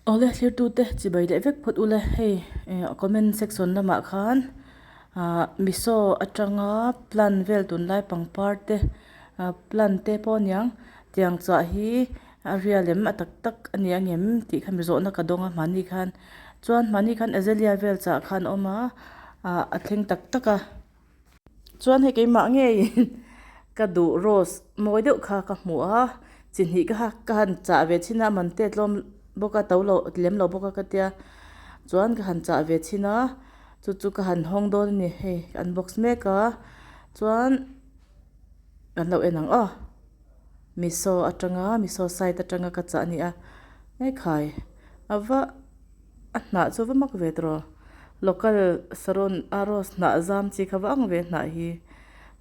Awle thlirtute chibai leh vek phawt ule hei comment section lamah khan ah miso atanga plant vel tunlai pangpar te ah plant te pawh aniang tiang chah hi a ria lem a tak tak a ni ang em tih kha mi zawhna ka dawng a hmani khan chuan hmani khan azalea vel chah khan a awm a ah a thleng tak tak a. Chuan hei keimah ngeiin ka duh rose mawi deuh kha ka hmu a, chi hnih ka ka han chah ve chhin a man te tlawm bawk a to lo lem lo bawk a ka tia chuan ka han chah ve chhin a chu chu ka han hawng dawn a ni hei ka unbox mek a chuan kan lo en ang aw miso atanga miso side atanga ka chah a ni a ekhai ava. A hnah chu va mak ve tawh local saron a rose hnah zam chi kha va ang ve hnah hi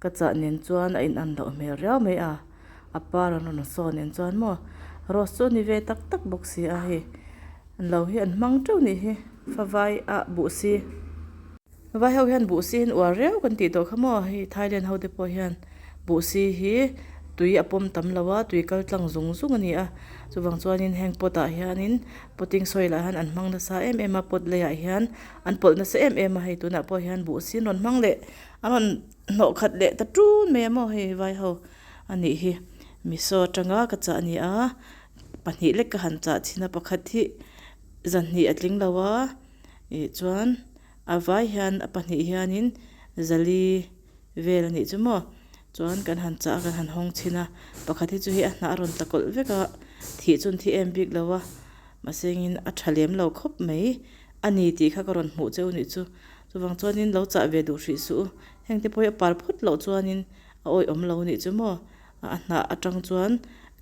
ka chah nen chuan a in an loh hmel riau mai a a par an rawn sawn nen chuan maw rose chu a ni ve tak tak bawk si a hei an lo hi an hmang teuh nih hi favai ah buh si vai ho hian buh si hi an uar riau kan tih tawh kha maw hei thailand ho te pawh hian. Buhsi hi tui a pawm tam lo a, tui kal tlang zung zung a ni a, chuvang chuanin heng pot ah hianin potting soil ah hian an hmang nasa em em a, pot leiah hian an pawlh nasa em em a, hei tunah pawh hian buhsi an rawn hmang leh an rawn hnawh khat leh ta tun mai a maw hei vai ho a nih hi miso atanga ka chah a ni a, pahnih lek ka han chah chhin a, pakhat hi zahnih a tling lo a ih chuan a vai hian a pahnih hianin zali. Vel a nih chu maw? Chuan kan han chah a, kan han hawng chhin a, pakhat hi chu hei a hnah a rawn tla kawlh vek a, thih chu an thi em bik lo a, mahse engin a tha lem lo khawp mai a ni tih kha ka rawn hmuh cheu nih chu. Chuvang chuanin lo chah ve duh hrih suh u, hengte pawh hi a par phawt loh chuanin a awihawm lo nih chu maw? A hnah atang chuan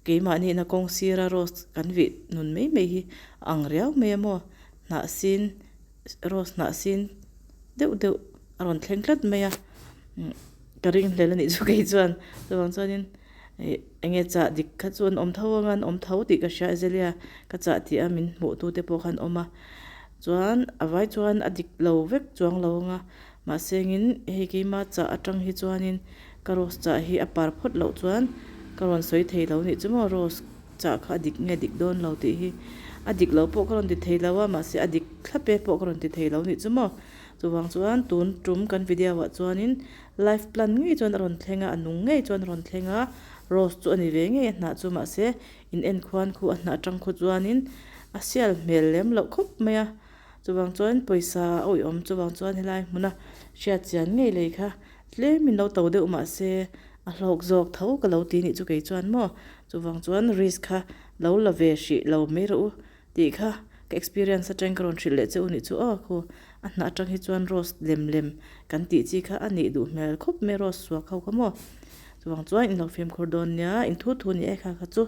keimahni ina kawng sira rose kan vih nun mai mai hi a ang riau mai a maw? Hnah sin rose hnah sin deuh deuh. A rawn thleng tlat mai a ka ring hlel a nih chu kei chuan chuvang chuanin ih eng nge chah dik kha chu an awm tho ang a an awm tho tih ka hria azelia ka chah tih a min hmuh tu te pawh kha an awm a chuan a vai chuan a dik lo vek chuang lo ang a mahse engin hei keima chah atang hi chuanin ka rose chah hi a par phawt loh chuan ka rawn sawi thei lo nih chu maw rose chah kha a dik nge dik dawn lo tih hi a dik lo pawh ka rawn ti thei lo a mahse a dik thlap e pawh ka rawn ti thei lo nih chu maw. Chuvang chuan tun tum kan video ah chuanin life plant ngei chuan a rawn thleng a, a nung ngei chuan a rawn thleng a, rose chu a ni ve ngei a hnah chu mahse in en khuan khu a hnah atang khu chuanin a sial hmel lem loh khawp mai a, chuvang chuan pawisa a awihawm chuvang chuan helai hmuna hriat chian ngei lei kha tlem in lo to deuh mahse a hlawk zawk tho ka lo ti nih chu kei chuan maw chuvang chuan risk kha lo la ve hrih lo mai rawh u. Tih kha ka experience atang ka rawn hrilh leh che u nih chu aw khu a hnah atang hi chuan rose lem lem kan tih chi kha a nih duh hmel khawp mai rose suak ho kha maw chuvang chuan in lo fimkhur dawn nia in thu thu ni e kha kha chu.